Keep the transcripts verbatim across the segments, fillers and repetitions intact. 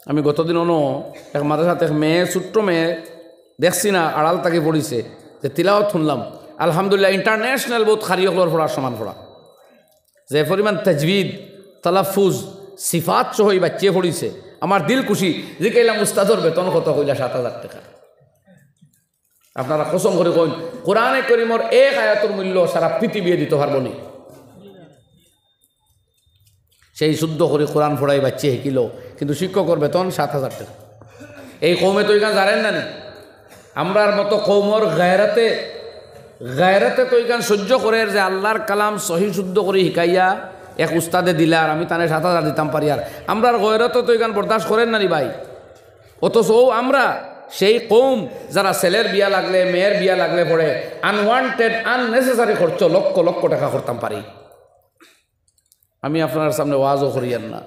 আমি গতদিন অনো এক মাদ্রাসাত এক মেয়ে, ছোট্ট মেয়ে, দেখছি না, আড়াল থাকি পড়িছে, যে তিলাওয়াত হুনলাম, আলহামদুলিল্লাহ, international বহুত কারি অকলর পড়ার সমান পড়া। যে পরিমাণ তাজবিদ, তালাফুজ, সিফাত সহ ই বাচ্চিয়ে পড়িছে, আমার দিল খুশি। জিকাইলাম, "উস্তাদর বেতন কত?" কইলা, "সাত হাজার টেকা।" আপনারা কসম করি কইন, কোরআনে করিমর এক আয়াতর মূল্য সারা পৃথিবীয়ে দিতো পারবো নি। সেই শুদ্ধ করি কোরআন পড়াই বাচ্চিয়ে হিকিলো, কিন্তু শিক্ষকর বেতন সাত হাজার টেকা। এই কওমে তো ইখান জানইন না নি? আমরার মতো কওমর গায়রাতে, গায়রাতে তো ইখান সহ্য করের যে আল্লার কালাম সহি শুদ্ধ করি হিকাইয়া এক উস্তাদে দিলার, আমি তানে সাত হাজার দিতাম পারিয়ার। আমরার গায়রাতে তো ইখান বরদাস্ত করের না নি ভাই। অথচ অউ আমরা সেই কওম যারা ছেলের বিয়া লাগলে, মেয়ের বিয়া লাগলে পড়ে unwanted, unnecessary খরচ লক্ষ লক্ষ টেকা করতাম পারি। আমি আপনারার সামনে ওয়াজও করিয়ার না,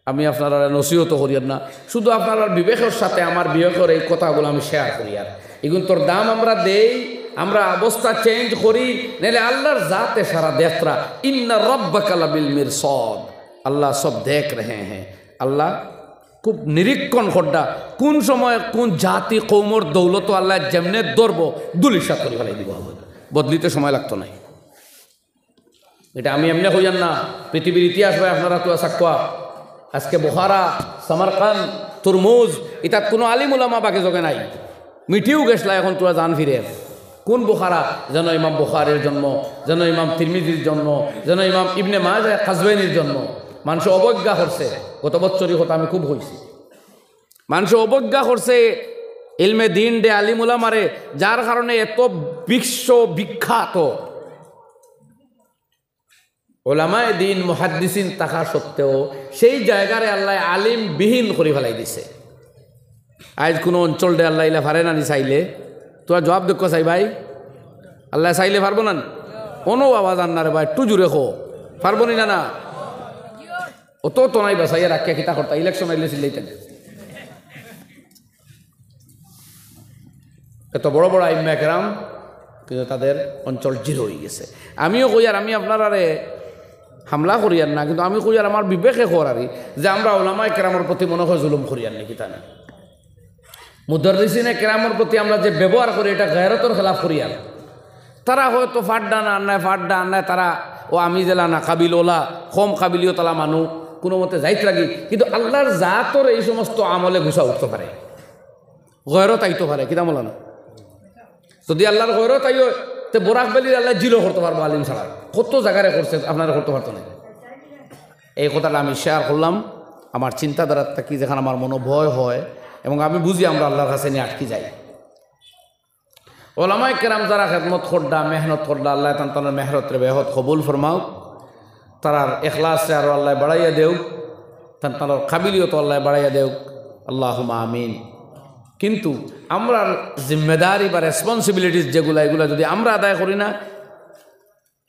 আমি আপনারারে নসিহতও করিয়ার না, শুধু আপনারার বিবেকর সাথে আমার বিবেকর এই কথাগুলা আমি share করিয়ার। ইগুনতর দাম আমরা দেই, আমরা অবস্থা change করি, নাইলে আল্লার জাতে সারা দেখরা। ইন্না রাব্বাকা লাবিল মিরসাদ, আল্লাহ সব দেখ রেহে হ্যাঁ। আল্লাহ খুব নিরীক্ষণ কররা, কোন সময় কোন জাতি কওমর দৌলত আল্লায় যেমনে ধরবো, ধুলিস্যাৎ করি ফালাই দিবো। বদলিতে সময় লাগতো নায়। ইটা আমি এমনে কইয়ার না, পৃথিবীর ইতিহাস ভাই আপনারা তো আছাক্কা। আজকে বুখারা, সামারকান্দ, তুরমুজ, ইতাত কুনু আলিম উলামা বাকি জগে নাই। মিটিও গেছলা, এখন তুরা জান ফিরে। কোন বুখারা? যেন ইমাম বুখারীর জন্ম, যেন ইমাম তিরমিজির জন্ম, যেন ইমাম ইবনে মাজাহ কাজওয়াইনির জন্ম। মানষে অবজ্ঞা করছে। গত বছরই কথা আমি খুব কইছি। মানষে অবজ্ঞা করছে ইলমে দ্বীনরে, আলিম উলামারে, যার কারণে এত বিশ্ববিখ্যাত উলামায়ে দ্বীন, মুহাদ্দিসিন থাকা সত্ত্বেও সেই জাগারে আল্লায় আলিম বিহীন করি ফালাই দিছে। আইজ কুনু অঞ্চলরে আল্লায় ইলা পারে না নি চাইলে? তুরা জুয়াব দেউক্কা চাই ভাই, আল্লায় চাইলে পারবো না নি? অনো আওয়াজ আন না রে ভাই, একটু জুরে কও, পারবো নি না? না, অত তো নাই বাসাইয়া রাখিয়া কিতা করতা, election আইলে চিল্লাইতা নি। এত বড় বড় আইম্মায়ে কেরাম, কিন্তু তাদের অঞ্চল zero অইগেছে। আমিও কইয়ার, আমি আপনারারে হামলা করিয়ার না, কিন্তু আমি কইয়ার আমার বিবেকে কওয়ার আরি যে আমরা উলামায়ে কেরামর প্রতি মনে হয় জুলুম করিয়ার নি, কিতা না? মুদাররিসিনে কেরামর প্রতি আমরা যে ব্যবহার করি, ইটা গায়রতর খেলাফ করিয়ার। তারা হয়তো ফাড্ডা না আন্নায়, ফাড্ডা আন্নায় তারা, ও আমি যেলা না কাবিল ওলা, কম কাবিলিয়ত আলা মানু, কুনু মতে যাইত লাগি, কিন্তু আল্লার জাতর এই সমস্ত আমলে গুছা উঠতো পারে। গয়রত আইতো পারে, কিতা মৌলানা? যদি আল্লার গয়রত আইও, তে বরাক ভ্যালির আল্লায় zero করতো পারবো আলিম ছাড়া। কত জাগারে করছে, আপনারে করতো পারতো না। এই কথাটা আমি share করলাম আমার চিন্তাধারার থাকি, যেখান আমার মনো ভয় হয় এবং আমি বুঝি আমরা আল্লার কাছে নি আটকি যাই। ওলামায়ে কেরাম যারা খেদমত কররা, মেহনত কররা, আল্লায় তান তানর মেহনতরে বেহদ কবুল ফরমাউক। তারার এখলাসরে আরো আল্লায় বাড়াইয়া দেউক, তান তানর কাবিলিয়ত আল্লায় বাড়াইয়া দেউক, আল্লাহুম্মা আমিন। কিন্তু আমরার জিম্মেদারি বা responsibilities যেগুলা, এগুলা যদি আমরা আদায় করি না,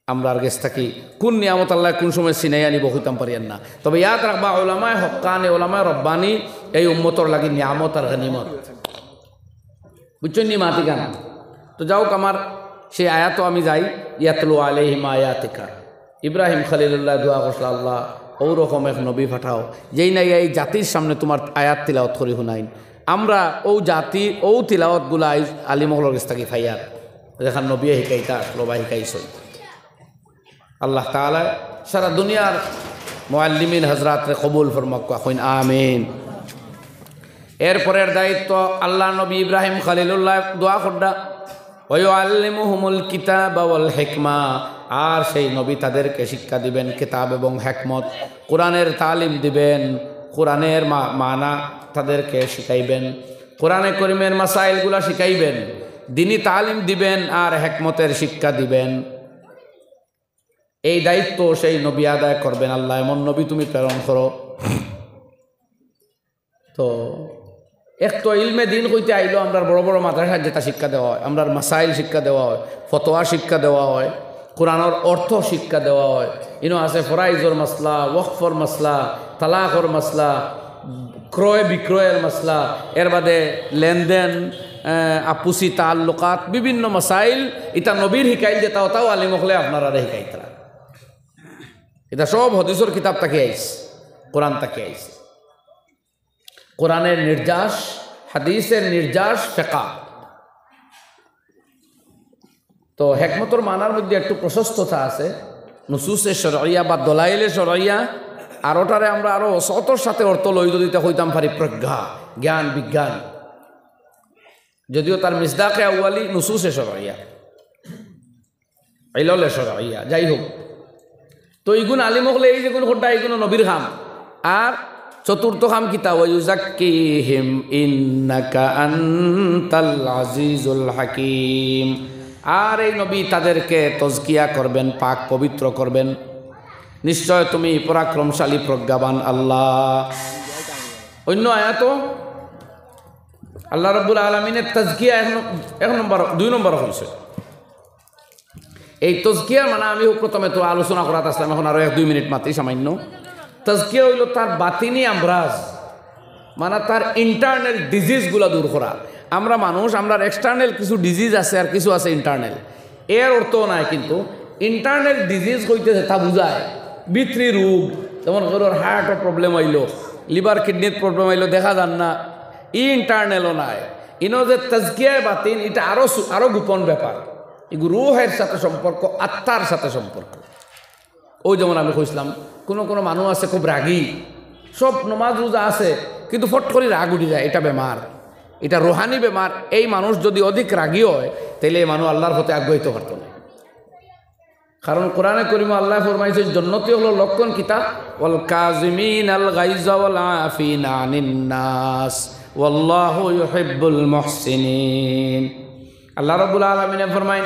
আমরার গেছ থাকি কুন নিয়ামত আল্লায় কুন সময় ছিনাইয়া নিবো কইতাম পারিয়ার না। তবে ইয়াদ রাখবা, ওলামায়ে হক্কানি, ওলামায়ে রব্বানি এই উম্মতর লাগি নিয়ামত আর গনিমত। বুঝছইন নি মাতিখান? তো যাউক, আমার সেই আয়াতো আমি যাই, ইয়াতলু আলাইহিম আয়াতিকা। ইব্রাহিম খলিলুল্লায় দোয়া করছলা, "আল্লাহ, অউ রকম এক নবী পাঠাও, যেইন আইয়া এই জাতির সামনে তুমার আয়াত তিলাওয়াত করি হুনাইন।" আমরা অউ জাতি, অউ তিলাওয়াতগুলা আইজ আলিম অকলর গেছ থাকি পাইয়ার, যেখান নবীয়ে হিকাইতা আছলা বা হিকাইছইন। আল্লাহ তাআলায় সারা দুনিয়ার মুআল্লিমিন হযরতরে কবুল ফরমাউক্কা, কইন আমিন। এরপরের দায়িত্ব আল্লার নবী ইব্রাহিম খলিলুল্লায় দোয়া কররা, "ওয়া ইউআল্লিমুহুমুল কিতাবা ওয়াল হিকমা", আর সেই নবী তাদেরকে শিক্ষা দিবেন কিতাব এবং হেকমত, কোরআনের তালিম দিবেন, কোরআনের মা-, মানা তাদেরকে শিখাইবেন, কোরআনে করিমের মাসাইলগুলা শিখাইবেন, দিনি তালিম দিবেন আর হেকমতের শিক্ষা দিবেন। এই দায়িত্ব সেই নবী আদায় করবেন। আল্লাহ এমন নবী তুমি প্রেরণ করো। তো এক তো ইলমে দিন কইতে আইলো, আমরার বড় বড় মাদ্রাসাত যেটা শিক্ষা দেওয়া হয়, আমরার মাসাইল শিক্ষা দেওয়া হয়, ফতোয়া শিক্ষা দেওয়া হয়, কোরআনর অর্থ শিক্ষা দেওয়া হয়। ইনো আছে ফরাইজর মাসলা, ওয়াকফর মাসলা, তালাকর মাসলা, ক্রয় বিক্রয়ের মাসলা, এর বাদে লেনদেন, আহ, আপুসি তাল্লুকাত, বিভিন্ন মাসাইল, ইতা নবীর হিকাইল যেটা, ওটাও আলিম অকলে আপনারারে হিকাইতরা। ইতা সব হাদিসর কিতাব থাকি আইছে, কোরআন থাকি আইছে। কোরআনের নির্যাস, হাদিসের নির্যাস, ফেকা। তো হেকমতর মানার মধ্যে একটু প্রশস্ততা আছে, নুসুসে শরইয়া বা দলাইলে শরইয়া, আর ওটারে আমরা আরো সতর সাথে অর্থ লই যদি তা কইতাম পারি প্রজ্ঞা, জ্ঞান, বিজ্ঞান। যদিও তার মিসদাকে আউয়ালি নুসুসে শরইয়া, ইললে শরইয়া, যাই হোক। তো ইগুন আলিম অকলে এই যেগুন খোদ্দা, ইগুন নবীর কাম। আর চতুর্থ কাম কিতা? ওয়া ইউজাক্কিহিম ইন্নাকা আনতাল আজিজুল হাকিম। আর এই নবী তাদেরকে তজকিয়া করবেন, পাক পবিত্র করবেন। নিশ্চয় তুমি পরাক্রমশালী, প্রজ্ঞাবান আল্লাহ। অন্য আয়াত আল্লাহ রাব্বুল আলামিনের তাজকিয়া এক ন-, এক নম্বর, দুই নম্বর হইছে। এই তজকিয়ার মানে আমি প্রথমে তো আলোচনা করাত আসলাম, এখন আরো এক দুই মিনিট মাত্রই সামান্য। তজকিয়া হইল তার বাতিনি আমরাজ, মানে তার ইন্টারনাল ডিজিজ গুলা দূর করা। আমরা মানুষ, আমরার এক্সটার্নাল কিছু ডিজিজ আছে আর কিছু আছে ইন্টারনাল। এর অর্থ নাই, কিন্তু ইন্টারনাল ডিজিজ কইতে যেটা বুঝায়, ভিতরি রোগ, যেমন কারোর হার্টও প্রবলেম আইলো, লিভার কিডনির প্রবলেম আইলো, দেখা যার না, ই ইন্টারনালও নাই। ইনো যে তাজকিয়ায়ে বাতিন, এটা আরো সু-, আরো গোপন ব্যাপার। এগু রুহের সাথে সম্পর্ক, আত্মার সাথে সম্পর্ক। ওই যেমন আমি কইছিলাম, কোনো কোনো মানুষ আছে খুব রাগী, সব নমাজ রোজা আছে, কিন্তু ফট করে রাগ উঠি যায়, এটা বেমার, এটা রুহানি বেমার। এই মানুষ যদি অধিক রাগী হয়, তাহলে এই মানুষ আল্লাহর পথে আগুয়াইতে পারতো না। কারণ কোরআনে করিমে আল্লাহ ফরমাইছে, জন্নতি হলো লক্ষণ কিতা? ওয়াল কাজিমিনাল গাইজা ওয়াল আফিনা আনিন নাস ওয়াল্লাহু ইউহিব্বুল মুহসিনিন। আল্লাহ রাব্বুল আলামিনে ফরমাইন,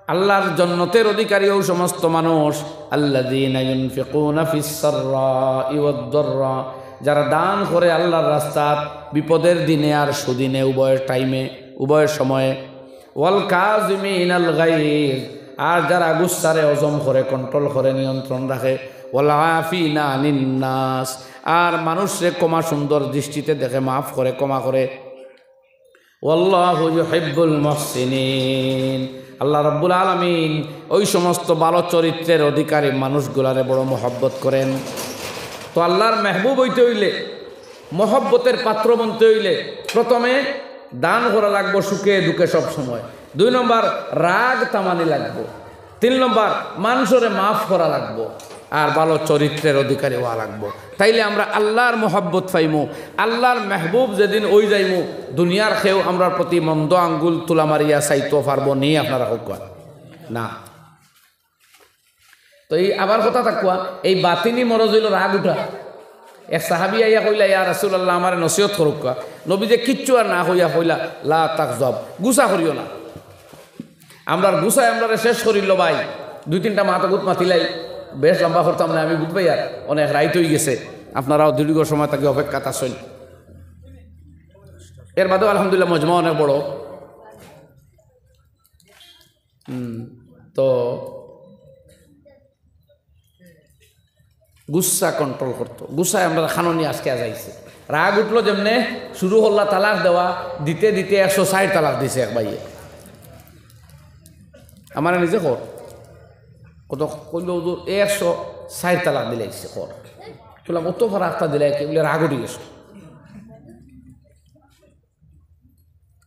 আল্লাহর জন্নতের অধিকারী ওই সমস্ত মানুষ, আল্লাযীনা ইউনফিকুনা ফিস সাররাই ওয়াদ দাররা, যারা দান করে আল্লাহর রাস্তাত বিপদের দিনে আর সুদিনে, উভয় টাইমে, উভয় সময়ে। ওয়াল কাজিমিনাল গাইজ, আর যারা গুসারে হজম করে, কন্ট্রোল করে, নিয়ন্ত্রণ রাখে। ওয়াল আফিনা আনিন নাস, আর মানুষরে ক্ষমা, সুন্দর দৃষ্টিতে দেখে, মাফ করে, ক্ষমা করে। ওয়াল্লাহু ইউহিব্বুল মুহসিনিন। আল্লাহ রাব্বুল আলামিন ওই সমস্ত ভালো চরিত্রের অধিকারী মানুষগুলারে বড় মহব্বত করেন। তো আল্লাহর মেহবুব হইতে হইলে, মহব্বতের পাত্র বনতে হইলে প্রথমে দান করা লাগবো সুখে দুঃখে সব সময়। দুই নম্বর, রাগ থামানি লাগবো। তিন নম্বর, মানুষরে মাফ করা লাগবো। আর ভালো চরিত্রের অধিকারী হওয়া লাগবো। তাইলে আমরা আল্লাহর মহব্বত পাইমু। আল্লাহর মেহবুব যেদিন ওই যাইমু, দুনিয়ার কেউ আমরার প্রতি মন্দ আঙ্গুল তুলা মারিয়া চাইতো পারবো নি? আপনারা কউক্কা না। তো এই আবার কথা থাকুয়া, এই বাতিনি মরজ হইল রাগ উঠা। এক সাহাবী আইয়া কইলা, "ইয়া রাসূলুল্লাহ, আমারে নসিহত করুক্কা।" নবীজি কিচ্ছু আর না কইয়া কইলা, "লা তাগজব, গুসা করিও না।" আমরার গুসায় আমরারে শেষ করিল ভাই। দুই তিনটা মাত অগুত মাতিলাই, বেশ লম্বা করতাম না আমি, বুঝবাই আর অনেক রাইত হয়ে গেছে, আপনারাও দীর্ঘ সময় থাকি অপেক্ষাত আছেন। এর বাদেও আলহামদুলিল্লাহ মজমা অনেক বড়। হুম, তো গুসা কন্ট্রোল করতো। গুসায় আমরা খানো নিয়ে আজকে আজাইছে। রাগ উঠলো যেমনে, শুরু করলা তালাক দেওয়া, দিতে দিতে একশো ষাট তালাক দিছে এক ভাইয়ে। আমারে নিজে কর, কত কইল, "হুজুর, একশো ষাট তালাক দিলাইছে, কর।" বললাম, "অত ফারা একটা দিলাই কি?" বলে, "রাগ উঠি গেছে।"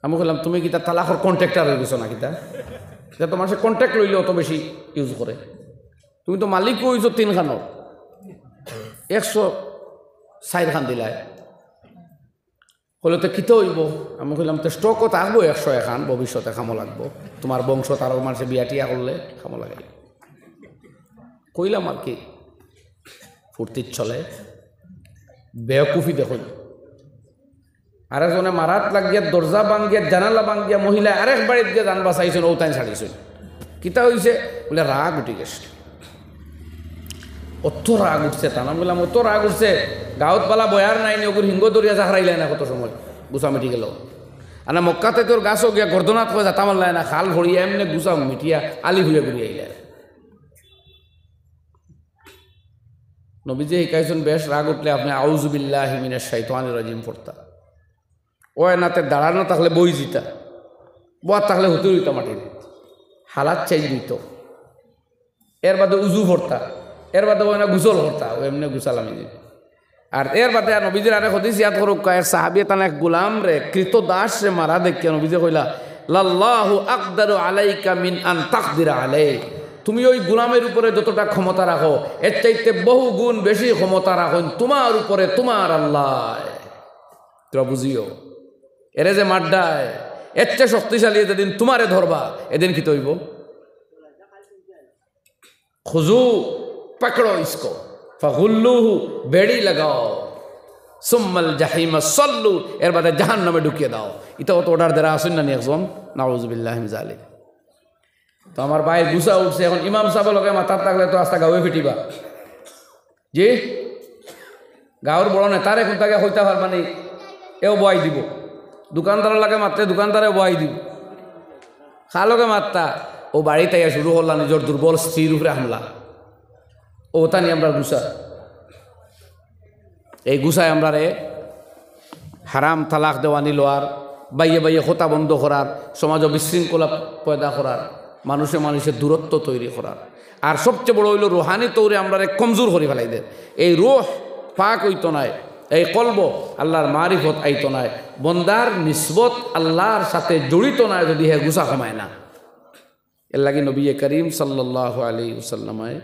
আমি কইলাম, "তুমি কিতা তালাকর কন্ট্রাক্টর হয়ে গেছো না কিতা? এটা তো মানুষের কন্ট্রাক্ট লইলে অত বেশি ইউজ করে, তুমি তো মালিক হইছো তিন খানোর, একশো ষাট খান দিলায়।" কইলে, "তো কিতা হইব?" আমি কইলাম, "তো স্টকও থাকবো একশো এখান, ভবিষ্যতে কামো লাগবো, তোমার বংশ তারও মানুষে বিয়া টিয়া করলে কামো লাগে।" কইলাম আর কি, ফুর্তির ছলে বেকুফি দেখইন। আরেকজনে মারাত লাগিয়া দরজা ভাঙ্গিয়া, জানালা ভাঙ্গিয়া, মহিলা আরেক বাড়িত গিয়া জান বাঁচাইছইন, ও তাইন ছাড়িছইন। কিতা হইছে? বলে, "রাগ উঠি গেছে।" অত রাগ উঠছে তান। আমি বললাম, "অত রাগ উঠছে, গাঁওত বালা বয়ার নাই নি, ওগুর হিঙ্গ ধরিয়া যা হারাইলে না কত সময়, গুছা মিটি গেল। আর না মক্কাতে তোর গাছও গিয়া গর্দনাত কয়ে যাতা মারলায় না, খাল ভরিয়া এমনে গুছা মিটিয়া আলি হইয়া ঘুরিয়া আইলে।" নবীজি শিকাইছেন, বেশ রাগ উঠলে আপনি আউযু বিল্লাহি মিনাশ শাইতানির রাজিম পড়তা। ও এনাতে দাঁড়ানো থাকলে বই জিতা, বওয়া থাকলে হুতুর হইতা মাটির, হালাত চেঞ্জ হইতো। এর বাদে উজু পড়তা, এর বাদে ও এনা গোসল করতা, ও এমনি গোসল আমি দিই। আর এর বাদে আর নবীজির আরেক হাদিস ইয়াদ করউক্কা, এক সাহাবিয়ে তান এক গুলামরে, কৃতদাসরে মারা দেখিয়া নবীজি কইলা, "লাল্লাহু আকদারু আলাইকা মিন আন তাকদিরা আলাই।" তুমি ওই গুলামের উপরে যতটা ক্ষমতা রাখো, এর চাইতে বহু গুণ বেশি ক্ষমতা রাখইন তুমার উপরে তুমার আল্লায়। তোরা বুঝিও, এরে যে মারডায়, এর চেয়ে শক্তিশালী যেদিন তুমারে ধরবা, এদিন কিতা অইবো? খুজু, পাকড়ো ইসকো, ফাগুল্লুহু, বেড়ি লাগাও, সুম্মাল জাহিমা সল্লু, এর বাদে জাহান্নামে ঢুকিয়া দাও। ইতা অত অর্ডার দেরা আছইন না নি একজন? নাউজুবিল্লাহি মিন জালিক। তো আমার ভাইর গুছা উঠছে, এখন ইমাম সাবর লগে মাতাত থাকলে তো আস্তা গাঁওয়ে ফিটিবা। জি, গাঁওর বড় নেতারে কুনতা গিয়া কইতা পারবা নি, এও বওয়াই দিবো। দোকানদারর লগে মাতলে দোকানদারে বওয়াই দিবো। কার লগে মাততা, অউ বাড়িত আইয়া শুরু করলা নিজর দুর্বল স্ত্রীর উপরে হামলা। অউ তানি আমরার গুছা। এই গুছায় আমরারে হারাম তালাক দেওয়ানি লওয়ার, বাইয়ে বাইয়ে কথা বন্ধ করার, সমাজো বিশৃঙ্খলা পয়দা করার, মানুষে মানুষে দূরত্ব তৈরি করার। আর সবচেয়ে বড় অইলো রুহানি তৌরে আমরারে কমজোর করি ফালাই দের। এই রুহ পাক অইতো নায়, এই কলব আল্লার মারিফত আইতো নায়, বন্দার নিসবত আল্লার সাথে জড়িত নায়, যদি হে গুছা কমায় না। এর লাগি নবী করিম সাল্লাল্লাহু আলাইহি ওয়াসাল্লামে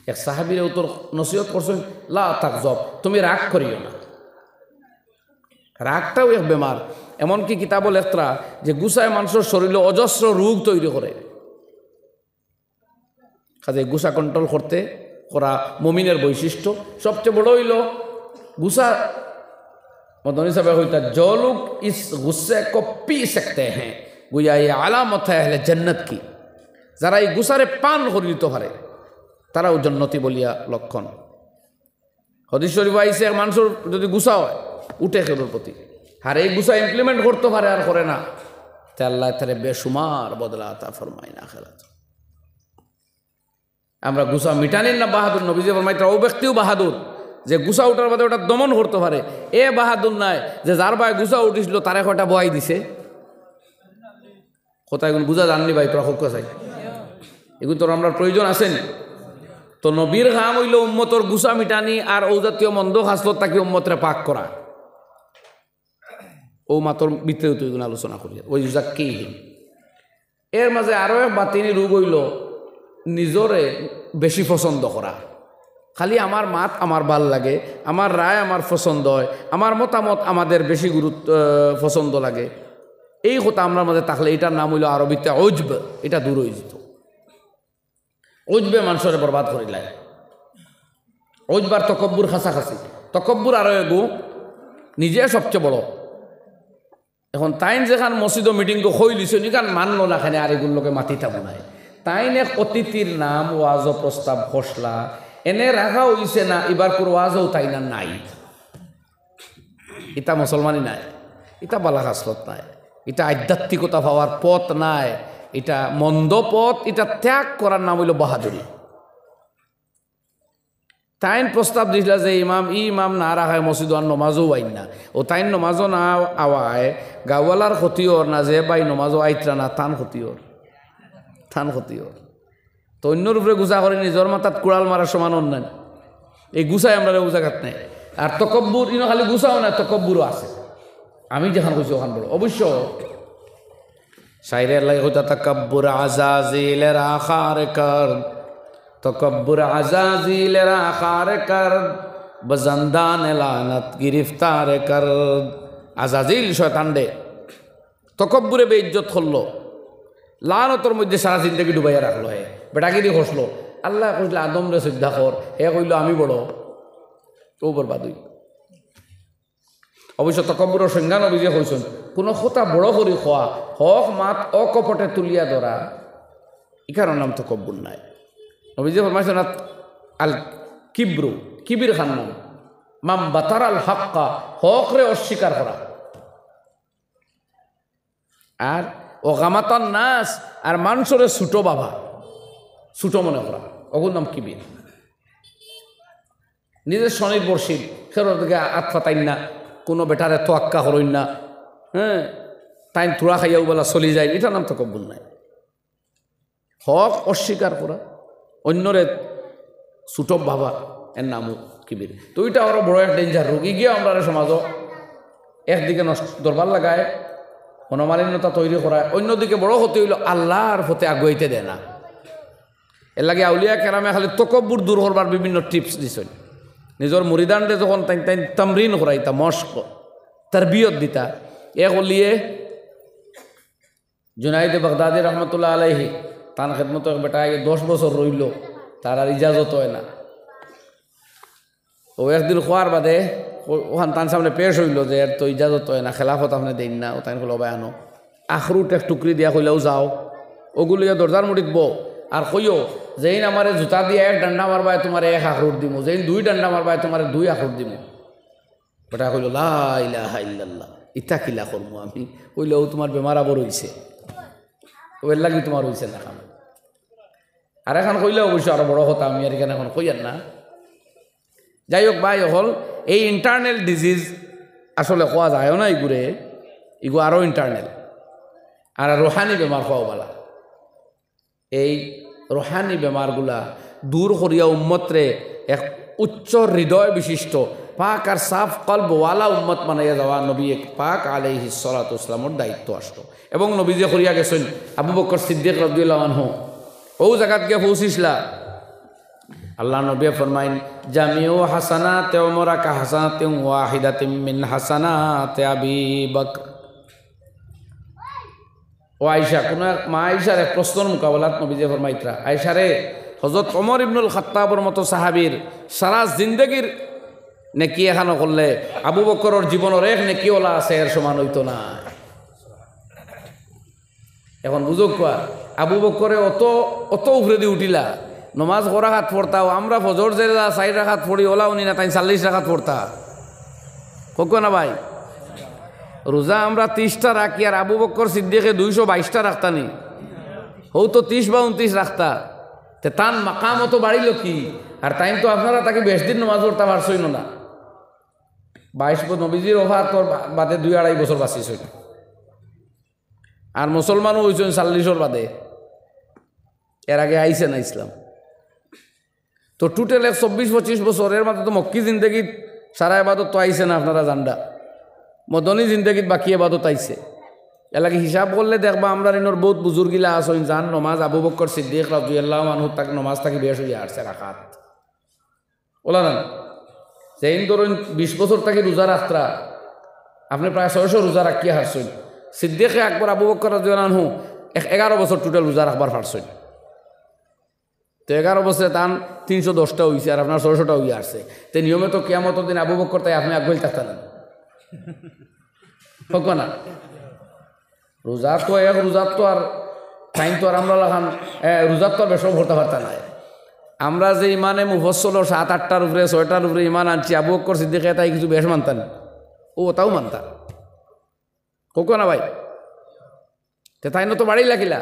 এক সাহাবীরে উত্তর নসিহত করছইন, "লা তাগজব, তুমি রাগ করিও না।" রাগটাও এক বেমার। এমনকি কিতাবো লেখরা যে গুছায় মানষর শরীলো অজস্র রোগ তৈরি করে। কাজে গুছা control করতে করা মুমিনের বৈশিষ্ট্য। সবচেয়ে বড় অইলো গুছা, মদনী সাহেবে কইতা, "জো লোগ ইস গুসে কো পি সকতে হ্যাঁ, গোয়া ইয়ে আলামত হ্যায় আহলে জন্নত কি।" যারা এই গুছারে পান করি নিতো পারে, তারাও জন্নতি বলিয়া লক্ষণ। হাদিস শরীফো আইছে, এক মানষর যদি গুছা অয়, উঠে কেউর প্রতি, আর এই গুছা implement করতো পারে আর করে না, তে আল্লায় তারে বেশুমার বদলা আতা ফরমাইন আখেরাত। আমরা গুছা মিটানির না বাহাদুর, নবীজি ফরমাইতরা, "অউ ব্যক্তিউ বাহাদুর, যে গুছা উঠার বাদে ওটা দমন করতো পারে। এ বাহাদুর নায়, যে যার বায় গুছা উঠিছিল, তারে কয়টা বওয়াই দিছে।" কথা এগুন বুঝা যার নি ভাই, তোরা কউক্কা চাই। এগুন তোর আমরার প্রয়োজন আছে নি? তো নবীর কাম অইলো উম্মতর গুছা মিটানি আর অউ জাতীয় মন্দ খাসলত থাকি উম্মতরে পাক করা। অউ মাতর ভিতরেউ তো এগুন আলোচনা করি। ওয়া ইউজাক্কিহিম। এর মাঝে আরো এক বাতিনি রোগ অইলো নিজরে বেশি পছন্দ করা। খালি আমার মাত আমার ভালা লাগে, আমার রায় আমার পছন্দ অয়, আমার মতামত আমাদের বেশি গুরুত্ব, আহ, পছন্দ লাগে। এই কথা আমরার মাঝে থাকলে ইটার নাম অইলো আরবিতে উজব, ইটা দূর অইযিতো। উজবে মানষরে বরবাদ করিলায়। উজব আর তকব্বুর কাছাকাছি। তকব্বুর আরো এগু, নিজে সবচেয়ে বড়। এখন তাইন যেখান মসজিদো meeting কইলিছইন, ইখান মানলো না কেনে, আর এগুর লগে মাতিতা মনায়। তাইন এক অতিথির নাম ওয়াজো প্রস্তাব করছলা, এনে রাখা অইছে না, ইবার কুর ওয়াজো তাইন আর নাই। ইটা মুসলমানি নায়, ইটা বালা খাসলত নায়, ইটা আধ্যাত্মিকতা পাওয়ার পথ নায়, ইটা মন্দ পথ, ইটা ত্যাগ করার নাম অইলো বাহাদুরি। তাইন প্রস্তাব দিছলা যে ইমাম, ই ইমাম না রাখায় মসজিদো আর নমাজো আইন না। অউ তাইন নমাজো না আওয়ায় গাঁওয়ালার ক্ষতি অর না, যে ভাই নমাজো আইতরা না, তান ক্ষতি অর। তান ক্ষতি অর। তো অইন্যর উপরে গুছা করি নিজর মাথাত কুড়াল মারার সমান অর না। এই গুছায় আমরারে অউ জাগাত নেয়। আর তকব্বুর, ইনো খালি গুছাও না, তকব্বুরও আছে। আমি যেখান কইছি ওখান বড়। অবশ্য শায়রে আল্লাহ কইতা, "তকব্বুর আজাজিলেরা খার কর, তকব্বুর আজাজিলেরা খার কর, বজন্দান লানত গিরফতার কর।" আজাজিল শয়তান রে, তকব্বুরে বেইজ্জত করলো, লানতর মধ্যে সারা জিন্দেগি ডুবাইয়া রাখলো হে, বেটাগিরি করলো। আল্লায় কইছলা, "আদমরে সইজদা কর", হে কইলো, "আমি বড়", তো বরবাদ অইলো। অবশ্য তকব্বুরর সংজ্ঞা নবীজি কইছইন, কুনু কথা বড় করি কওয়া, হক মাত অকপটে তুলিয়া ধরা, ইখানর নাম তকব্বুর নায়। নবীজি ফরমাইছইন, "আল কিবরু, কিবির খান নাম, মাম বাতারাল হাক্কা, হকরে অস্বীকার করা।" আর ওয়া গামাতান নাস, আর মানষরে ছুটো ভাবা, ছুটো মনে করা, অগুর নাম কিবির। নিজে স্বনির্ভরশীল, কেউর দিকে আত পাতাইন না, কুনু বেটারে তোয়াক্কা করইন না, হ্যাঁ, তাইন থুড়া খাইয়া অউ বেলা চলি যাইন, ইটার নাম তকব্বুর নায়। হক অস্বীকার করা, অইন্যরে ছুটো ভাবা, এর নামও কিবির। তো ইটা আরো বড় এক ডেঞ্জার রোগ। ইগিয়ে আমরারে সমাজো একদিকে নষ্ট, দরবার লাগায়, মনোমালিন্যতা তৈরি করায়, অন্যদিকে বড় ক্ষতি অইলো আল্লাহর পথে আগুয়াইতে দেয় না। এর লাগি আউলিয়া কেরামে খালি তকব্বুর দূর করবার বিভিন্ন টিপস দিছইন। নিজর মুরিদানরে যখন তাইন তাইন তামরিন করাইতা, মশক, তরবিয়ত দিতা, এক অলিয়ে জুনাইদে বাগদাদি রহমতুল্লাহ আলাইহি, তান খেদমতো এক বেটা আগে দশ বছর রইলো, তার আর ইজাজত অয় না। ও একদিন খোয়ার বাদে ও-, ওখান তান সামনে পেশ অইলো যে এর তো ইজাজত অয় না, খেলাফত আপনে দেইন না, ও তাইন কইলো, "ভাই আনো।" আখরুট এক টুকরি দিয়া কইলা, "ও যাও।" ওগুলো ইয়া দরজার মুঠিত বও, আর কইও, "যেইন আমারে জুতা দিয়া এক ডান্ডা মারবায়, তুমারে এক আখরুট দিমু, যেইন দুই ডান্ডা মারবায়, তুমারে দুই আখরুট দিমু।" বেটা কইলো, "লা ইলাহা ইল্লাল্লাহ, ইতা কিলা করমু আমি?" কইলো, "ও তুমার বেমার আবর অইছে, ও এর লাগি তুমার অইছে না কাম।" আর এখন কইলে অবশ্য আরো বড় কথা, আমি আর এখানে এখন কইয়ার না। যাই হোক ভাই, অকল এই ইন্টারনাল ডিজিজ আসলে কওয়া যায় না, ইগুরে, ইগু আরো ইন্টারনাল। আর রুহানি বেমার কওয়া বালা। এই রুহানি বেমারগুলা দূর করিয়া উম্মতরে এক উচ্চ হৃদয় বিশিষ্ট, পাক আর সাফ কলবওয়ালা উম্মত বানাইয়া যাওয়া নবী পাক আলাইহিস সালাতু ওয়াস সালামর দায়িত্ব আসলো। এবং নবীজি করিয়া গেছইন, আবু বকর সিদ্দিক রাদিয়াল্লাহু আনহু ও জাগাত গিয়া পৌঁছিছলা। আল্লাহর নবী ফরমাইন, "জামিউ হাসানাতে ওমরা কা হাসানাতিন ওয়াহিদাতিন মিন হাসানাতে আবি বকর।" ও আয়েশা, কোনো এক মা আয়েশার এক প্রশ্নর মোকাবেলাত নবীজি ফরমাইতরা, "আয়েশা রে, হযরত ওমর ইবনুল খাত্তাবর মতো সাহাবীর সারা জিন্দেগির নেকি এখানো করলে আবু বকরর জীবনর এক নেকি ওলা আছে, এর সমান অইতো না।" এখন বুঝউক্কা, আবু বকরে অত, অত উপরেদি উঠিলা, নমাজ ক রাকাত পড়তা, ও আমরা ফজর যেলা চাইর রাকাত পড়ি, ওলা উনি না তাইন চাল্লিশ রাকাত পড়তা। কউক্কা না ভাই? রোজা আমরা তিশটা রাখি, আর আবু বকর সিদ্দিকে দুইশো বাইশটা রাখতা নি। হউ তো তিশ বা উনতিশ রাখতা। তে তান মাকাম অত বাড়িলো কি? আর তাইন তো আপনারা থাকি বেশ দিন নমাজ পড়তা পারছইন না। বাইশ ব-, নবীজির ওফাতর বা-, বাদে দুই আড়াই বছর বাঁচিছইন। আর মুসলমানও অইছইন চাল্লিশর বাদে, এর আগে আইছে না ইসলাম। তো টোটাল এক চব্বিশ পঁচিশ বছর, এর মাঝে তো মক্কি জিন্দেগিত সারা এবাদত তো আইছে না, আপনারা জানরা। মদনী জিন্দেগিত বাকি এবাদত আইছে। এর লাগি হিসাব করলে দেখবা, আমরার ইনোর বউত বুজুর্গিলা আছইন, যান নমাজ আবু বকর সিদ্দিক রাদিয়াল্লাহু আনহু তাক নমাজ থাকি বেশ অইয়া হারছে রাকাত। ওলা না? যেইন ধরইন বিশ বছর থাকি রোজা রাখতরা, আপনে প্রায় ছয়শো রোজা রাখিয়া হারছইন। সিদ্দিকে আকবর আবু বকর রাদিয়াল্লাহু আনহু এক-, এগারো বছর টোটাল রোজা রাখবার পারছইন। তো এগারো বছরে তান তিনশো দশটা অইছে, আর আপনার ছয়শোটা অইয়া হারছে। তে নিয়মে তো কিয়ামতর দিন আবু বকর তাই আপনে আগুয়াইল থাকতা না। কউক্কা না? রোজা তো এক, রোজা তো আর, তাইন তো আর আমরা লাখান, এ, রোজা তো আর বেশও পড়তা পারতা নায়। আমরা যে ইমানে মুফাসসল সাত আটটার উপরে, ছয়টার উপরে ইমান আনছি, আবু বকর সিদ্দিকে তাই কিছু বেশ মানতা না, ও তাও মানতা। কউক্কা না ভাই? তে তাইন তো বাড়িলা কিলা?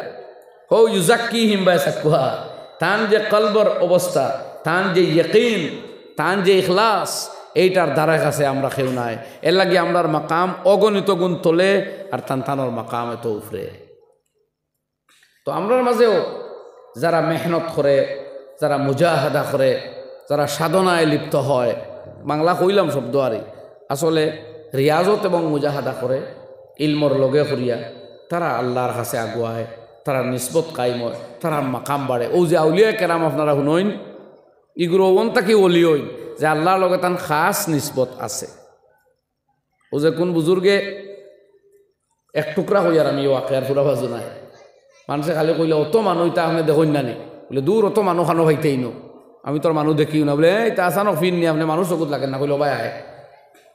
হউ, ইউজাক্কিহিম বিয়াসাক্কুহা। তান যে কলবর অবস্থা, তান যে ইয়াকিন, তান যে ইখলাস, এইটার ধারে কাছে আমরা কেউ নাই। এর লাগি আমরার মাকাম অগণিত গুণ তলে, আর তান তানর মাকাম এত উপরে। তো আমরার মাঝেও যারা মেহনত করে, যারা মুজাহাদা করে, যারা সাধনায় লিপ্ত হয়, বাংলা কইলাম শব্দ আরি, আসলে রিয়াজত এবং মুজাহাদা করে, ইলমর লগে করিয়া, তারা আল্লাহর কাছে আগুয়ায়, তারার নিসবত কায়েম অয়, তারার মাকাম বাড়ে। অউ যে আউলিয়া কেরাম আপনারা হুনইন, ইগুলো অন থাকি অলি অইন, যে আল্লাহর লগে তান খাস নিসবত আছে। অউ যে কুন বুজুর্গে এক টুকরা কইয়ার আমি ওয়াকিয়ার পুরা বাজু নাই। মানষে খালি কইলা, "অত মানুষ ইতা আপনে দেখইন না নি?" বুলে, "দূর, অত মানুষ খানো পাইতাম নি? আমি তো আর মানুষ দেখিও না।" বুলে, "এই, ইতা আচানক ফির নি, আপনে মানুষ চকুত লাগের না।" কইলো, "ভাই আয়।"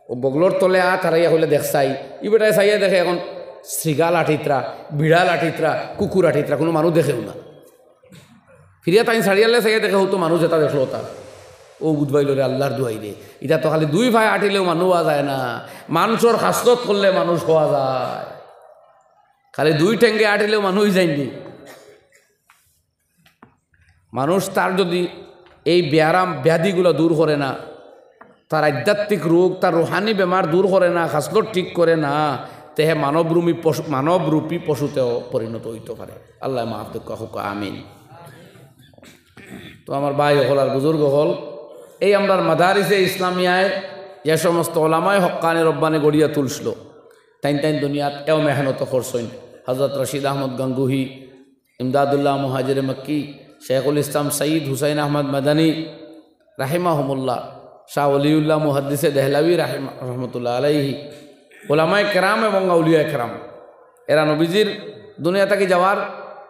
অউ বগলর তলে আত হারাইয়া কইলে, "দেখছাই।" ই বেটায় চাইয়া দেখে এখন শৃগাল আটিতরা, বিড়াল আটিতরা, কুকুর আটিতরা, কুনু মানুষ দেখেও না। ফিরিয়া তাইন ছাড়িয়ালে চাইয়া দেখে, হউ তো মানুষ যেটা দেখলো ওটা। অউ বুঝবাইলো রে আল্লাহর দুয়াই রে, ইটা তো খালি দুই পায়ে আটিলেও মানুষ অওয়া যায় না, মানষর খাসলত করলে মানুষ অওয়া যায়। খালি দুই ঠেঙ্গে আটিলেও মানুষ অই যাইন নি। মানুষ তার যদি এই ব্যারাম ব্যাধিগুলা দূর করে না, তার আধ্যাত্মিক রোগ, তার রুহানি বেমার দূর করে না, খাসলত ঠিক করে না, তে হে মানবরূপী পশু, মানবরূপী পশুতেও পরিণত অইতো পারে। আল্লায় মাফ দেউক্কা, কউক্কা আমিন। তো আমার ভাই অকল আর বুজুর্গ অকল, এই আমরার মাদারিসে ইসলামিয়ায় যে সমস্ত ওলামায়ে হক্কানি রব্বানি গড়িয়া তুলছিল, তাইন তাইন দুনিয়াত এও মেহনত করছইন। হযরত রশিদ আহমদ গাঙ্গুহি, ইমদাদুল্লাহ মুহাজিরে মক্কি, শেখুল ইসলাম সৈয়দ হুসাইন আহমদ মাদানী রাহিমাহুমুল্লাহ, শাহ ওলিউল্লাহ মুহাদ্দিসে দেহলাভী রাহিমা-, রহমতুল্লাহ আলাইহি, ওলামায়ে কেরাম এবং আউলিয়ায়ে কেরাম, এরা নবীজির দুনিয়া থাকি যাওয়ার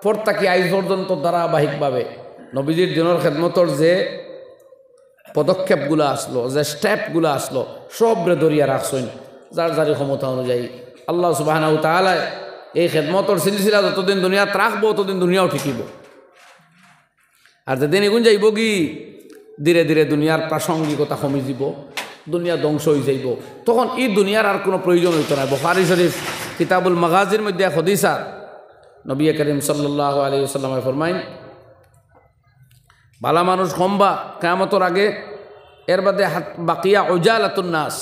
পর থাকি আইজ পর্যন্ত ধারাবাহিকভাবে নবীজির দিনর খেদমতর যে পদক্ষেপগুলা আসলো, যে স্টেপগুলা আসলো, সবরে ধরিয়া রাখছইন যার যার ক্ষমতা অনুযায়ী। আল্লাহ সুবহানাহু ওয়া তাআলায় এই খেদমতর সিলসিলা যতদিন দুনিয়াত রাখবো, অতদিন দুনিয়াও টিকিব। আর যেদিন এগুন যাইবগি, ধীরে ধীরে দুনিয়ার প্রাসঙ্গিকতা কমি যাব, দুনিয়া ধ্বংস অই যাইব, তখন ই দুনিয়ার আর কোনো প্রয়োজন অইতো না। বুখারী শরীফ কিতাবুল মাগাজির মধ্যে এক হাদিস আর নবী করিম সাল্লাল্লাহু আলাইহি ওয়াসাল্লামে ফরমাইন, "ভালা মানুষ কমবা কিয়ামতর আগে, এর বাদে হাত-, বাকিয়া উজালাতুন নাস,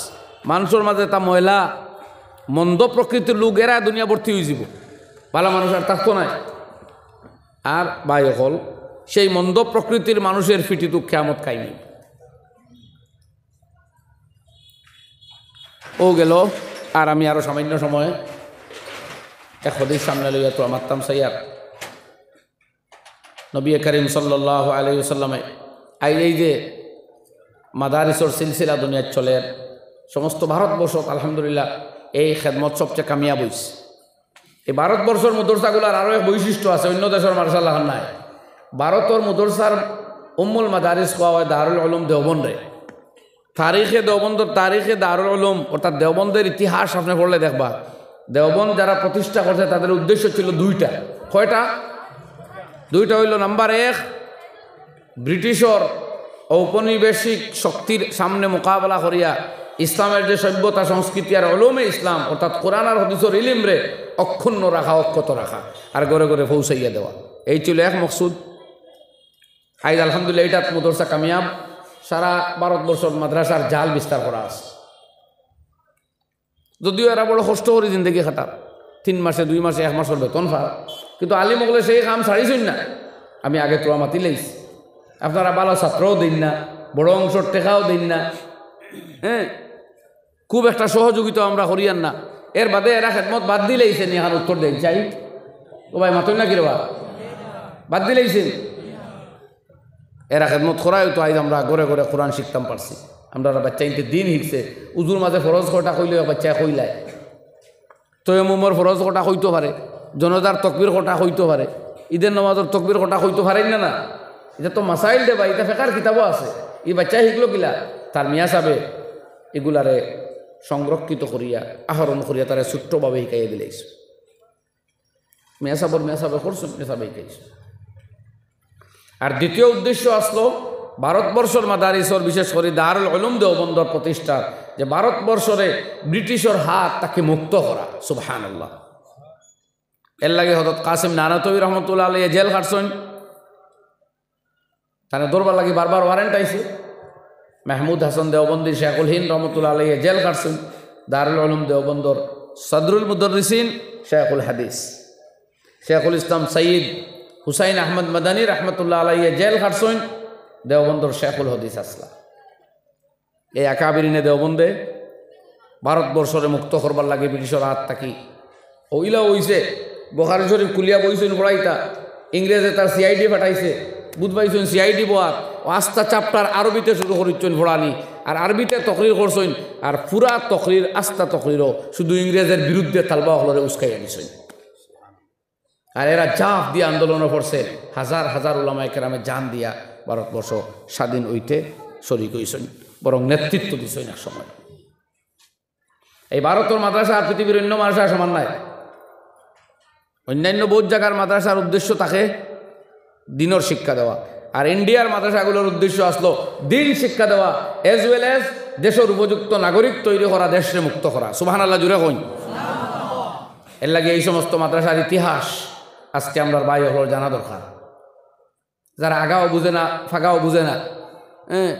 মানুষর মাঝে তা ময়লা, মন্দ প্রকৃতির লোক, এরা দুনিয়া ভর্তি অই যাব, ভালা মানুষ আর থাকতো নায়।" আর ভাই অকল, সেই মন্দ প্রকৃতির মানুষর ফিটিত কিয়ামত কায়েম অইব। অউ গেল, আর আমি আরো সামান্য সময় এক হাদিস সামনে লইয়া তো মাততাম চাইয়ার। নবী করিম সাল্লাল্লাহু আলাইহি ওয়াসাল্লামে আইজ এই যে মাদারিসর সিলসিলা দুনিয়াত চলের, সমস্ত ভারতবর্ষত আলহামদুলিল্লাহ এই খেদমত সবচেয়ে কামিয়াব অইছে। এই ভারতবর্ষর মাদ্রাসাগুলার আরো এক বৈশিষ্ট্য আছে, অন্য দেশর মাদ্রাসার লাখান নায়। ভারতর মাদ্রাসার উম্মুল মাদারিস কওয়া হয় দারুল উলুম দেওবন্দরে। তারিখে দেওবন্দর, তারিখে দারুল উলুম, অর্থাৎ দেওবন্দের ইতিহাস আপনি পড়লে দেখবা, দেওবন্দ যারা প্রতিষ্ঠা করছে তাদের উদ্দেশ্য ছিল দুইটা। কয়টা? দুইটা অইল, নাম্বার এক, ব্রিটিশর ঔপনিবেশিক শক্তির সামনে মোকাবেলা করিয়া ইসলামের যে সভ্যতা, সংস্কৃতি আর উলুমে ইসলাম, অর্থাৎ কোরআন আর হাদিসর ইলিমরে অক্ষুণ্ণ রাখা, অক্ষত রাখা, আর ঘরে ঘরে পৌঁছাইয়া দেওয়া, এই ছিল এক মকসুদ। আইজ আলহামদুলিল্লাহ, ইটাত মাদ্রাসা কামিয়াব, সারা ভারতবর্ষর মাদ্রাসার জাল বিস্তার করা আছে। যদিও এরা বড় কষ্ট করি জিন্দেগি খাটার, তিন মাসে, দুই মাসে, এক মাসর বেতন পার, কিন্তু আলিম অকলে সেই কাম ছাড়িছইন না। আমি আগে তো মাতি লাইছি, আপনারা ভালা ছাত্রও দেইন না, বড় অংশর টেকাও দেইন না, হ্যাঁ, খুব একটা সহযোগিতা আমরা করিয়ার না। এর বাদে এরা খেদমত বাদ দিলাইছে নি, এখান উত্তর দেইন চাই। ও ভাই, মাতইন না কিরে বা? বাদ দিলাইছে। এরা খেদমত করায় তো আইজ আমরা ঘরে ঘরে কোরআন শিখতাম পারছি। আমরার বাচ্চাইন্তে দিন শিখছে। উজুর মাঝে ফরজ কয়টা কইলে এক বাচ্চায় কইলায়, তয়াম্মুমর ফরজ কয়টা কইতো পারে, জনাজার তকবির কয়টা কইতো পারে, ইদের নামাজর তকবির কয়টা কইতো পারে না, না? ইটা তো মাসাইল দে ভাই, ইটা ফেকার কিতাবও আছে। ই বাচ্চায় শিখলো কিলা? তার মিয়া সাবে ইগুলারে সংরক্ষিত করিয়া, আহরণ করিয়া তারে ছোট্টভাবে শিখাইয়া দিলাইছে। মিয়া সাবর মিয়া সাবে করছইন, মিয়া সাবে শিখাইছইন। আর দ্বিতীয় উদ্দেশ্য আসলো ভারতবর্ষর মাদারিসর, বিশেষ করি দারুল উলুম দেওবন্দর প্রতিষ্ঠার, যে ভারতবর্ষরে ব্রিটিশর হাত থাকি মুক্ত করা। সুবহানাল্লাহ। এর লাগি হযরত কাসিম নানতবী রহমতুল্লাহ আলাইহি জেল খাটছইন, তারে ধরবার লাগি বারবার ওয়ারেন্ট আইছে। মাহমুদ হাসান দেওবন্দি শেখুল হিন্দ রহমতুল্লাহ আলাইহি জেল খাটছইন, দারুল উলুম দেওবন্দর সদরুল মুদাররিসিন শেখুল হাদিস। শেখুল ইসলাম সৈয়দ হুসাইন আহমদ মাদানী রহমতুল্লাহ আলাইহি জেল খাটছইন, দেওবন্দর শেখুল হাদিস আসলা। এই আকাবিরিনে দেওবন্দে ভারতবর্ষরে মুক্ত করবার লাগি ব্রিটিশর হাত থাকি। অউ ইলা অইছে, বুখারী শরীফ খুলিয়া বইছইন পড়াইতা, ইংরেজে তার সিআইডি পাঠাইছে, বুঝ পাইছইন সিআইডি বওয়াত, ও আস্তা চ্যাপ্টার আরবিতে শুরু করিছইন পড়ানি, আর আরবিতে তকরির করছইন, আর পুরা তকরির, আস্তা তকরিরও শুধু ইংরেজের বিরুদ্ধে তালবা অকলরে উস্কাইয়া দিছইন। আর এরা জাফ দিয়া আন্দোলনও করছে, হাজার হাজার উলামায়ে কেরামে জান দিয়া ভারতবর্ষ স্বাধীন অইতে শরিক অইছইন, বরং নেতৃত্ব দিছইন এক সময়। এই ভারতর মাদ্রাসা আর পৃথিবীর অন্য মাদ্রাসা সমান নায়। অন্যান্য বহুত জাগার মাদ্রাসার উদ্দেশ্য থাকে দিনর শিক্ষা দেওয়া, আর ইন্ডিয়ার মাদ্রাসাগুলোর উদ্দেশ্য আসলো দিন শিক্ষা দেওয়া, as well as দেশর উপযুক্ত নাগরিক তৈরি করা, দেশরে মুক্ত করা। সুবহানাল্লাহ, জুরে কইন। এর লাগি এই সমস্ত মাদ্রাসার ইতিহাস আজকে আমরার ভাই অকলর জানা দরকার। যারা আগাও বুঝে না, ফাগাও বুঝে না, হ্যাঁ,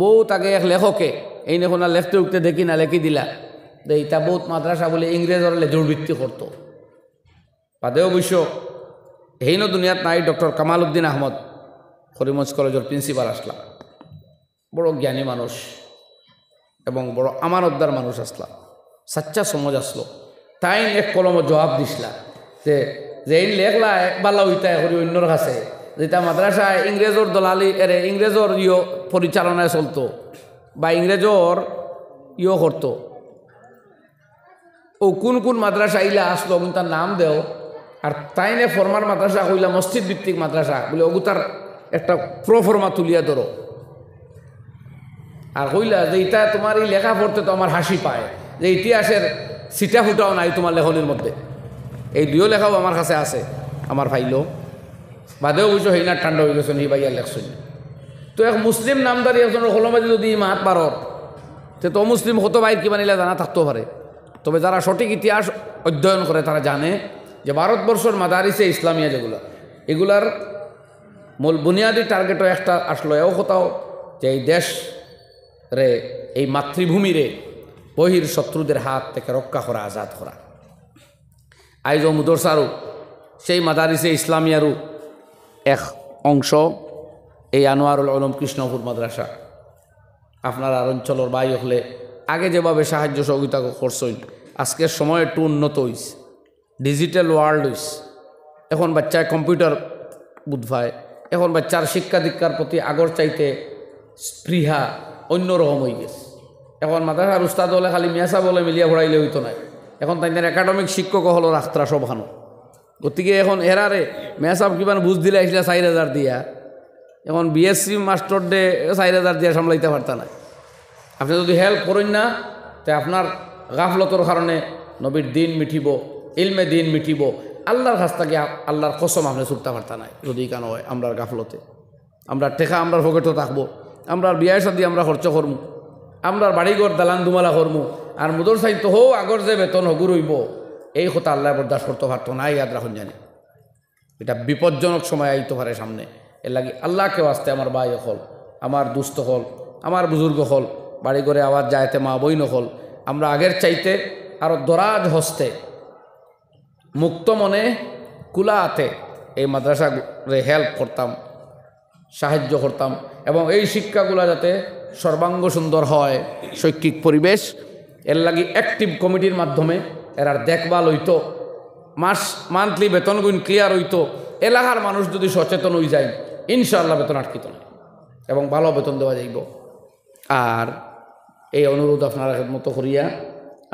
বহুত আগে এক লেখকে, এইন অখন আর লেখতে উঠতে দেখি না, লেখি দিলা, যে ইতা বহুত মাদ্রাসা বুলে ইংরেজর লেজুর ভিত্তি করতো। বাদে অবশ্য হেইনও দুনিয়াত নাই, ডক্টর কামাল উদ্দিন আহমদ করিমগঞ্জ কলেজর প্রিন্সিপাল আসলা। বড় জ্ঞানী মানুষ এবং বড় আমানতদার মানুষ আছলা, সাচ্চা সমঝ আছলো। তাইন এক কলমো জবাব দিছলা যে, যেইন লেখলা বালা অইতা করি অইন্যর কাছে, যেটা মাদ্রাসায় ইংরেজর দলালি, এরে ইংরেজর ইয়ো পরিচালনায় চলতো বা ইংরেজর ইয়ো করতো, ও কুন কুন মাদ্রাসা ইলা আছলো, অগুনতার নাম দেও। আর তাইনে ফরমার মাদ্রাসা কইলা মসজিদ ভিত্তিক মাদ্রাসা, বুলে অগুতার একটা প্রোফর্মা তুলিয়া ধরো। আর কইলা যে, "ইতা তুমার ই লেখা পড়তে তো আমার হাসি পায়, যে ইতিহাসর ছিটা ফুটাও নাই তুমার লেখনির মধ্যে।" এই দুইও লেখাও আমার কাছে আছে, আমার ফাইলো। বাদেও বুঝছো, হেইনার ঠান্ডা অইগেছে, নি ভাইয়া লেখছইন। তো এক মুসলিম নামধারী একজনর কলমে যদি ই মাত বারর, তে তো মুসলিম কত বাইর কিবা নিলা জানা থাকতো পারে। তবে যারা সঠিক ইতিহাস অধ্যয়ন করে, তারা জানে যে ভারতবর্ষর মাদারিসে ইসলামিয়া যেগুলা, এগুলার মূল বুনিয়াদী টার্গেটও একটা আছলো, এও কথাও যে এই দেশরে, এই মাতৃভূমিরে বহির শত্রুদের হাত থেকে রক্ষা করা, আজাদ করা। আইজ অউ মুদরসারও, সেই মাদারিসে ইসলামিয়ারও এক অংশ এই আনোয়ারুল আলম কৃষ্ণপুর মাদ্রাসা। আপনারার অঞ্চলর ভাই অকলে আগে যেভাবে সাহায্য সহযোগিতা করছইন, আজকের সময় একটু উন্নত অইছে, ডিজিটাল ওয়ার্ল্ড অইছে। এখন বাচ্চায় কম্পিউটার বুঝ পায়, এখন বাচ্চার শিক্ষা দীক্ষার প্রতি আগর চাইতে স্পৃহা অন্যরকম অইগেছে। এখন মাদ্রাসার উস্তাদ অকলে খালি মেসাব অকলে মিলিয়া পড়াইলে অইতো নায়, এখন তাইনর একাডেমিক শিক্ষক অকলও রাখতরা সবখানো। গতিকে এখন এরারে মেসাব কিমান বুঝ দিলা আইছলা চাইর হাজার দিয়া, এখন বিএসসি মাস্টররে চাইর হাজার দিয়া সামলাইতা পারতা নায়। আপনে যদি হেল্প করইন না, তে আপনার গাফলতর কারণে নবীর দ্বীন মিটিবো, ইলমে দ্বীন মিটিবো, আল্লার কাছ থাকি আ-, আল্লার কসম আপনে ছুটতা পারতা নায়। যদি ইখান অয় আমরার গাফলতে, আমরার টেকা আমরার পকেটো থাকবো, আমরার বিয়া শাদি আমরা খরচ করমু, আমরার বাড়িঘর দালান দুমালা করমু, আর মুদরসাইন তো হউ আগর যে বেতন হগুর অইবো, এই কথা আল্লায় বরদাস্ত করতো পারতো নায়, ইয়াদ রাখইন জানি। ইটা বিপজ্জনক সময় আইতো পারে সামনে। এরলাগি আল্লাহকে ওয়াস্তে আমার ভাই অকল, আমার দুস্ত অকল, আমার বুজুর্গ অকল, বাড়িঘরে আওয়াজ যাইতে মা বইন অকল, আমরা আগর চাইতে আরো দরাজ হস্তে, মুক্ত মনে, খুলা আতে এই মাদ্রাসারে হেল্প করতাম, সাহায্য করতাম এবং এই শিক্ষাগুলা যাতে সর্বাঙ্গ সুন্দর হয়, শৈক্ষিক পরিবেশ, এরলাগি অ্যাক্টিভ কমিটির মাধ্যমে এরার দেখভাল অইতো, মাস, মান্থলি বেতনগুইন ক্লিয়ার অইতো, এলাকার মানুষ যদি সচেতন অইযায়, ইনশাআল্লাহ বেতন আটকিতো নায় এবং ভালো বেতন দেওয়া যাইবো। আর এই অনুরোধ আপনারার খেদমতো করিয়া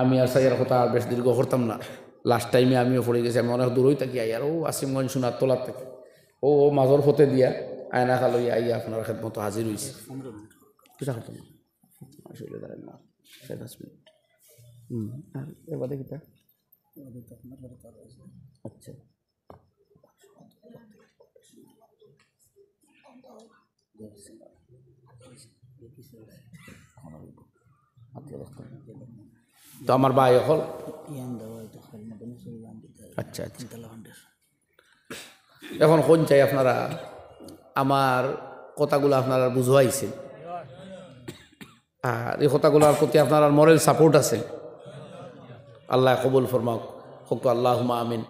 আমি আর চাইয়ার কথা আর বেশ দীর্ঘ করতাম না। লাস্ট টাইমে আমিও পড়ি গেছি, আমি অনেক দূরই থাকি আইয়ার, অউ আসিমগঞ্জ সোনার তলা থাকি, অউ, অউ মাজর পথে দিয়া আয়না খাল অইয়া আইয়া আপনারার খেদমতো হাজির অইছি। কিতা করতাম? আসলে দাঁড়ান না, ছয় পাঁচ মিনিট। হুম, আর এবারে কিতা? আচ্ছা। তো আমার ভাই অকল, আচ্ছা, আচ্ছা। এখন কইন চাই আপনারা, আমার কথাগুলা আপনারার বুঝাইছে, আর এই কথাগুলার প্রতি আপনারার মরাল সাপোর্ট আছে। আল্লায় কবুল ফরমাউক, কউক্কা আল্লাহুম্মা আমিন।